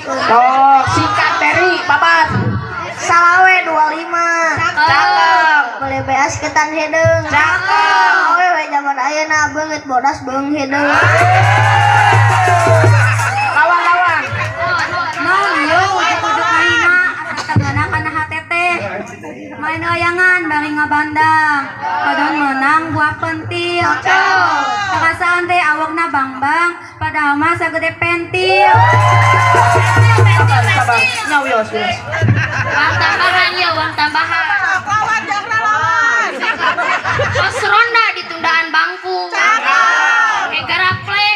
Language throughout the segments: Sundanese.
Sok sikat Teri babat. Salawe 25. Cakep. Beli beas ketan hideung. Cakep. Awewe zaman ayeuna beungeut bodas beung hideung. Lawan lawan. Naon ieu ujug-ujug ngahina asa teu ngeunah kana hate teh. Main layangan bari ngabandang. Padahal meunang buah pentil. Perasaan teh awakna bang-bang, padahal mah sagede pentil. Sabar sabar. Nya wios wios. Uang tambahan ya, uang tambahan. Pos ronda ditundaan bangku. Kayak garapleh.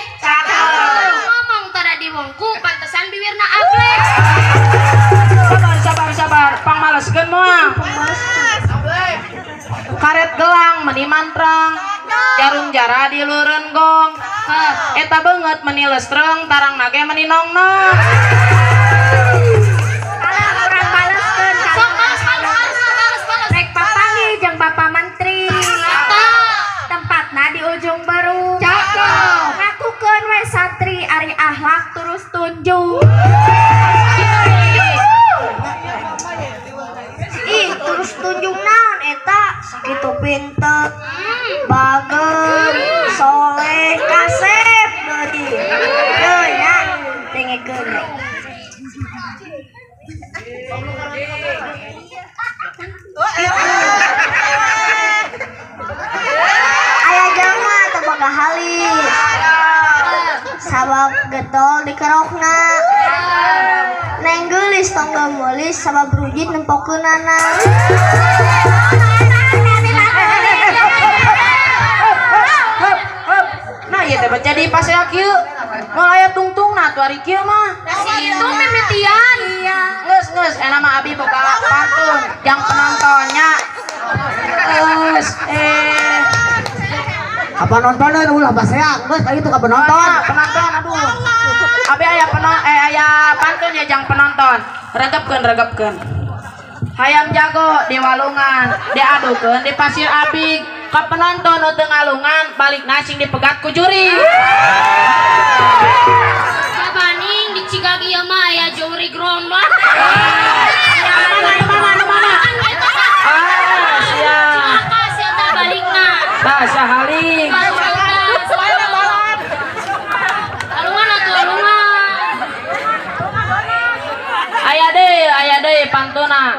Ngomong tada diwongku, pantesan bibirna ableh. Sabar sabar sabar. Pangmaleskeun moal. Karet gelang meni mantrang. Jarum jara di leureun gong. Eta beungeut meni lestreng, tarang nage meni nongnong. Kalah urang baleskeun. Sok bales bales bales bales bales. Rek papanggih jeung Bapak Menteri. Tempatna di Ujung Berung. Cakep. Ngakukeun we santri ari akhlak terus tunjuk. Ih, terus tunjung naon eta sakitu pinter. Bager, soleh, kasep deui. Deui nya, dengekeun we. Aya jalma teu boga halis. Sabab getol dikerokna. Neng geulis tong geumelis sabab rujit nempokeunana. Hup, hup. Nah, ieu teh baca di pasea kieu. Moal aya tungtungna atuh ari kieu mah. Si itu mimitian. Geus geus enak mah abi boga pantun jang penontonnya. Geus eh Apa nontonan ulah pasea geus ka itu ka penonton. Oh, penonton aduh. Abi aya aya pantun ya jang penonton. Regepkeun regepkeun. Hayam jago di walungan, diadukeun di pasir abig. Ka penonton nu teu ngalungan balik sing dipegat ku juri. Sabaning di Cigagi ieu mah aya juri gromblak. Mana mana mana mana. Ah, siap. Cilaka sia teh balikna. Tah sahaling. Alungan atuh alungan. Aya deui pantuna.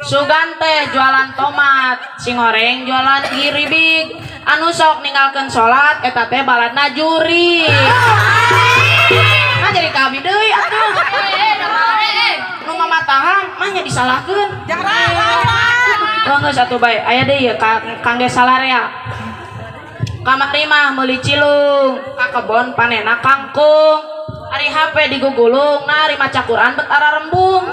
Sugan teh jualan tomat, singoreng jualan giribig. Anu sok ninggalkeun salat eta teh baladna juri. Nah jadi ka abi deui atuh. Eh, da bare eh. Nu mamatahan mah nya disalahkeun. Oh geus atuh bae. Aya deui ye kangge salarea. Kamari mah meuli cilung, ka kebon panena kangkung. Ari HP digugulung, nah ari maca Quran bet ararembung.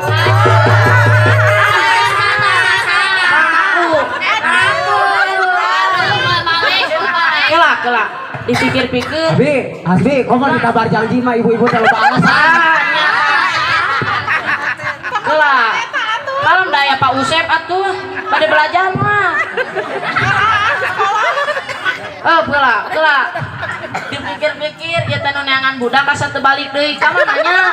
Kela, kela. Dipikir-pikir. Abi, Hasbi, kok mau ditabar janji mah ibu-ibu terlalu alasan. Ah, nya. Kela. Malam daya Pak Usep atuh, pada belajar mah. Oh, kela, kela. Dipikir-pikir ya teh nu neangan budak asa teu balik deui ka mana nya?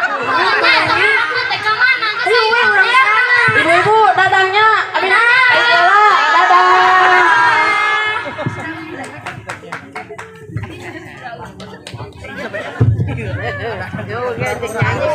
Ibu-ibu dadahnya, abi ayo heula, dadah. Yo, nyanyi.